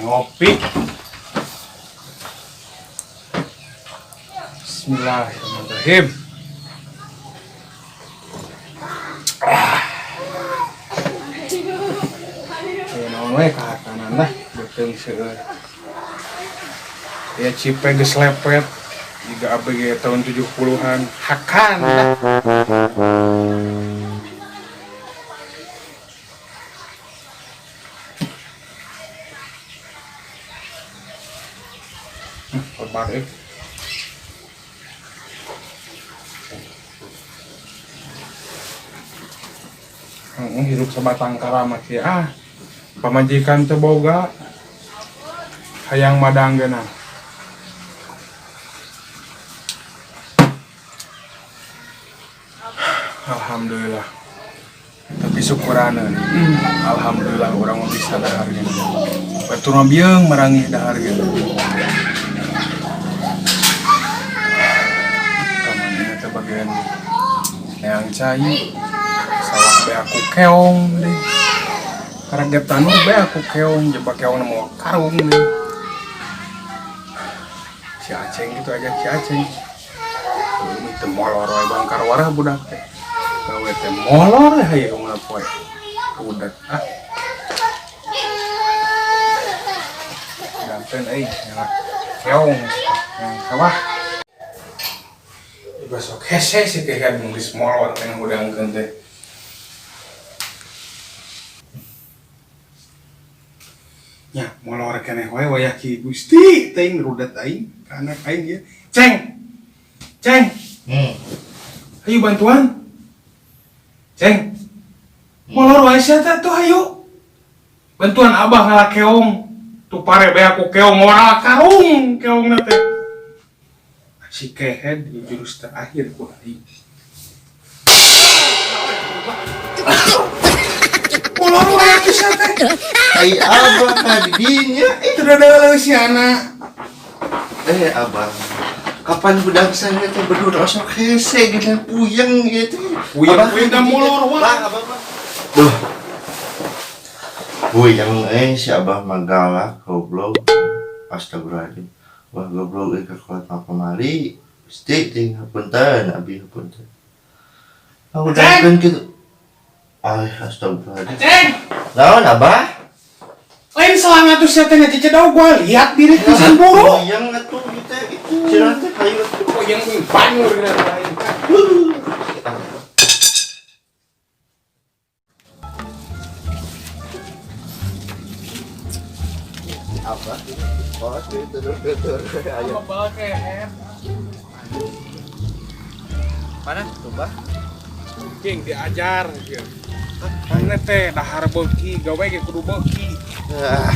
Ngopi. Bismillahirrahmanirrahim. Ah. Aya naon we kahakanan lah, beuteung seueur. Ya cipe geus lepet jiga ABG tahun 70-an. Hakan lah. Lebar euy. Heeh, hirup sabatang karamat ya. Ah, pamajikan teu boga. Hayang madang geunah. Alhamdulillah. Tapi syukuraneun. Alhamdulillah urang mah bisa dahar ge. Batur mah bieung marangih dahar ge. Kamana teh bagian neang cai. Sawah be aku keong deh. Karegep tanur be aku keong, jebak keong mawa karung deh. Si Aceng gitu aja si Aceng. Ini teh molor we bangkar warah budak teh. Gawe teh molor hayu ngapoe. Budak ah. Ganten euy nyala keong yang sawah. Besok hese sih kayak geus molor teh ngudangkeun teh. Nya molor keneh wae wayah ki Gusti teuing rudet aing ka anak aing ieu. Ceng. Ceng. Hayu bantuan. Ceng. Molor wae sia teh tuh hayu. Bantuan abah ngala keong. Tuh pare bae aku keong moal karung keongna teh. Si kehed di jurus terakhir ku aing. Molor wae ki sia teh. Ai abah kadinya. Itu udah ada si anak. Eh abah, kapan budak saya teh berdua osok hese gini puyeng gitu. Puyeng, Abah puyeng dah molor, wah. Lah, abah mah. Duh. Puyeng si abah mah galak goblok. Astagfirullahaladzim. Wah goblok ka kolot mah kamari. Gusti ting hapunten abi hapunten. Aku Ceng! kitu. Ay, astagfirullahaladzim. Ceng! Naon abah? Lain selang atuh sia teh ngacecedau gua lihat diri pisan buru. Puyeng atuh kita itu. Cenah teh kayu atuh. Puyeng banyur geuna lain. Abah, oh gitu gitu. Ayo. Abah kehed. Mana tuh, Bah? Cing diajar ieu. Mana teh dahar beuki, gawe ge kudu beuki. Ah.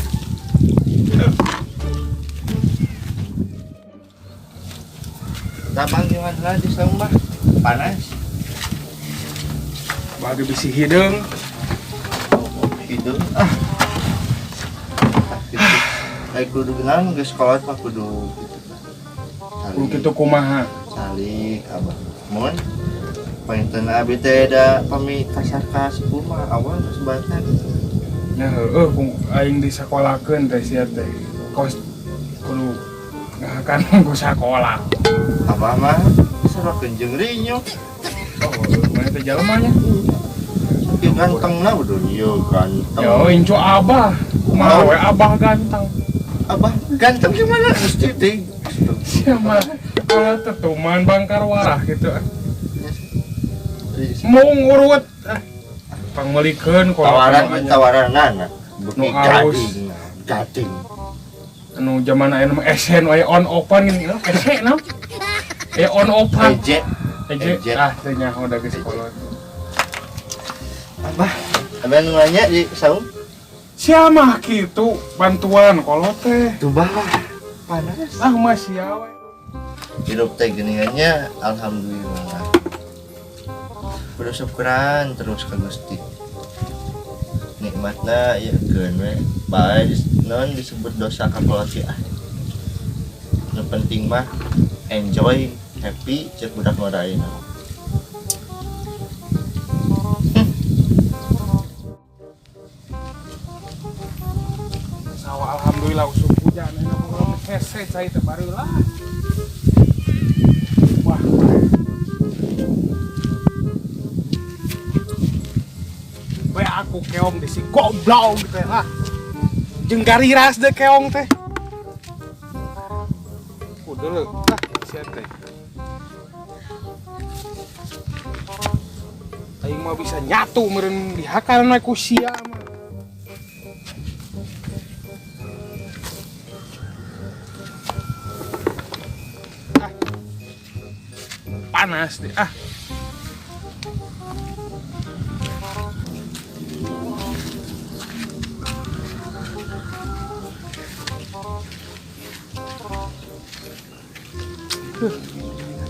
Tabang gimana lah di saung, Bah? Panas. Bagi bisi hideung. Oh, hideung ah. Gitu. Ai kudu naon geus kolot mah kudu gitu. Kudu kitu kumaha? Salik abah. Mun panginten abi teh da pami kasar ka sepuh mah awal geus batan. Nya heueuh ku aing disakolakeun teh sia teh. Kos kudu ngahakan ku sakola. Abah mah sarakeun jeung rinyok. Oh, mana teh jalma nya? Saking gantengna udah ieu ganteng. Yo incu abah. Kumaha we abah ganteng. Abah ganteng gimana Gusti teh? Siapa? Kalau tetuman bangkar warah gitu. Mau ngurut. Pangmelikeun kalau Tawaran tawaranana. Nu alus. Gading, gading. Anu zaman aya mah SN aya on open gini, SN naon? Aya on open. Eje. Eje. Eje. Ah, teu nyaho da geus kolot. Abah, abah nu nanya di saung? Siapa kitu bantuan kolot teh? Tuh bah, panas. Ah masih we. Hidup teh geningannya alhamdulillah. Udah syukuran terus ke Gusti. Nikmatna ya keun we. Bae non disebut dosa kakolot ah. Nu penting mah enjoy, happy cek budak ngora ayeuna. Sawah alhamdulillah Cai teh bareula. Wah. We aku keong di si goblok teh lah. Jeung gariras deh keong teh. Udah leuh, ah sia teh. Aing mah bisa nyatu meureun dihakaran we ku sia mah. Ah. Panas deh ah.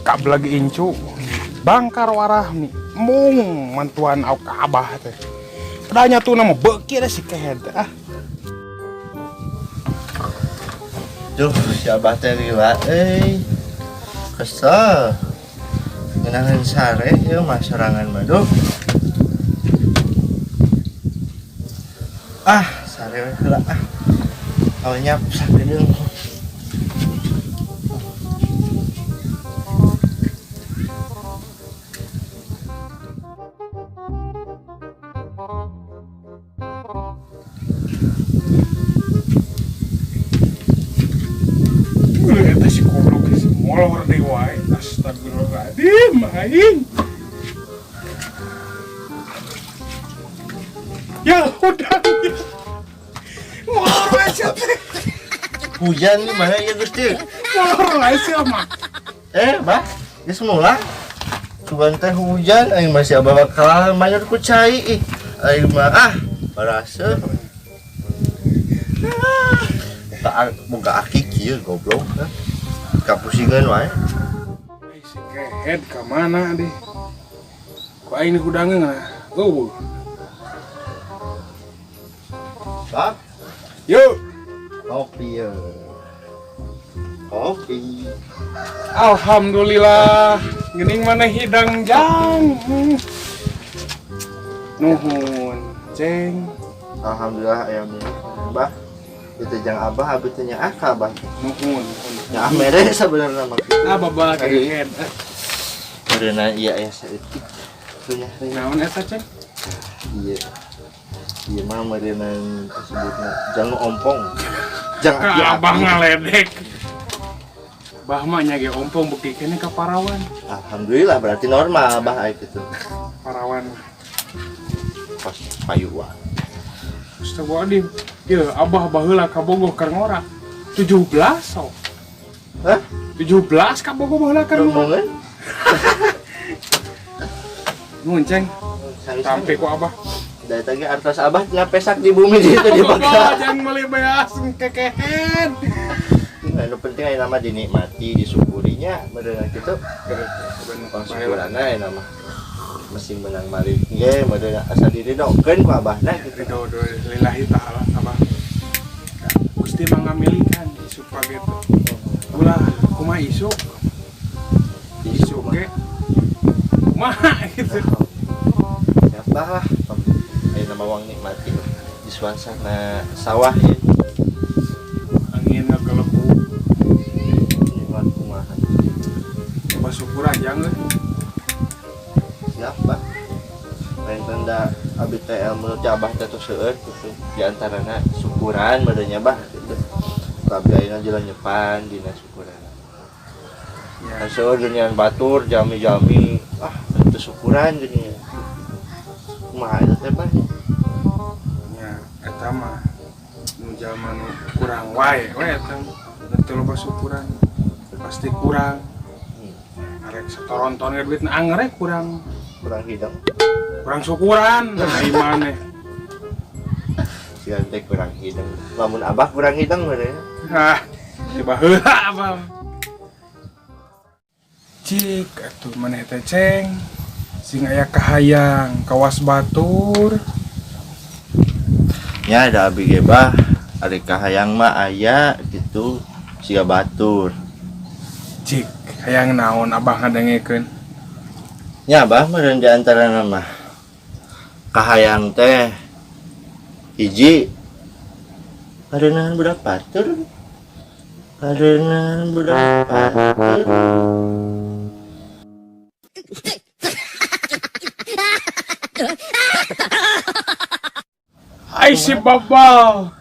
Kab lagi incu bangkar warah nih mung mantuan au ka abah teh. Padahal nyatu nama beuki deh si kehed teh ah. Duh, si abah teh lila euy. Kesel. Ngeunangan sare ieu mah sorangan mah duh. Ah, sare we heula ah. Awalnya sakedeung. Eta si goblok si molor deui wae. Astagfirullahaladzim, aing. Ya udah. Molor wae sia teh. Hujan di mana ya Gusti? Molor wae sia mah. Bah, geus mulang. Cuman teh hujan aing masih abah bakal mayar ku cai ih. Aing mah ah, baraseuh. Tak boga aki kieu goblok. Kapusingan wae. Ai si kehed ka mana deh? Ku aing hudangeun lah. Eueuh. Bab. Yuk. Kopi ya. Kopi. Alhamdulillah. Geuning maneh hidang jang. Nuhun, ceng. Alhamdulillah aya mie. Bah. Itu jang abah abi teh nyaah ka abah. Nuhun. Nyaah mere sabenerna mah. Ah babal kehed. Meureunna ieu aya saeutik. Tuh nya. Naon eta, Ceng? Iya. Iya mah meureunna disebutna jang ompong. Jang Ka aki-aki. abah ngaledek. Bah mah nya ge ompong beuki keneh ka parawan. Alhamdulillah berarti normal bah aya kitu. Parawan. Pas payuan. Astagfirullahaladzim. Ieu abah baheula ka Bogor keur ngora. 17 sok. Hah? 17 ka Bogor baheula keur ngora. Rombongan? Nuhun, Ceng. Sami-sami. Sampai ku abah. Dari tadi artos abah ngapesak di bumi di itu di Bogor, Bogor. jangan meuli beas kekehed. Nah, nu penting aya nama dinikmati, disyukurinya, bener gitu. Bener. Bang syukurana aya nama. Mesin menang malik ge, bener asa diridokeun ku abahna gitu. Ridho lillahi ta'ala abah. Gusti mangamilikan isuk pageto. Ulah kumaha isuk? Isuk ge kumaha gitu. Siapa lah? Ayo nama wang nikmati lah. Di suasana sawah ya. Angin ngegelebu. Nikmat kumaha. Coba syukur aja nggak? Siapa? Lain tanda abi teh ilmu teh abah teh tos seueur gitu. Di antarana syukuran badannya bah gitu. Tapi ayeuna jalan nyepan dina syukuran. Ya. Kan seueur dunia batur jami-jami ah teu syukuran dunia. Kumaha eta teh bah? Ya, eta mah nu jalma nu kurang wae we eta. Nu teu loba syukuran pasti kurang. Arek satoronton ge duitna anger we kurang. Kurang hidang. Kurang syukuran, nah imane. Sian teh kurang hidang. Lamun abah kurang hidang meureun. Hah, di baheula abah. Cik atuh maneh teh Ceng. Sing aya kahayang kawas batur. Nya ada abi ge bah, ari kahayang mah aya gitu siga batur. Cik, hayang naon abah ngadengekeun? Nya abah meureun di antarana mah kahayang teh hiji kareunahan budak batur. Adeuna budak patut. Ai si Babal.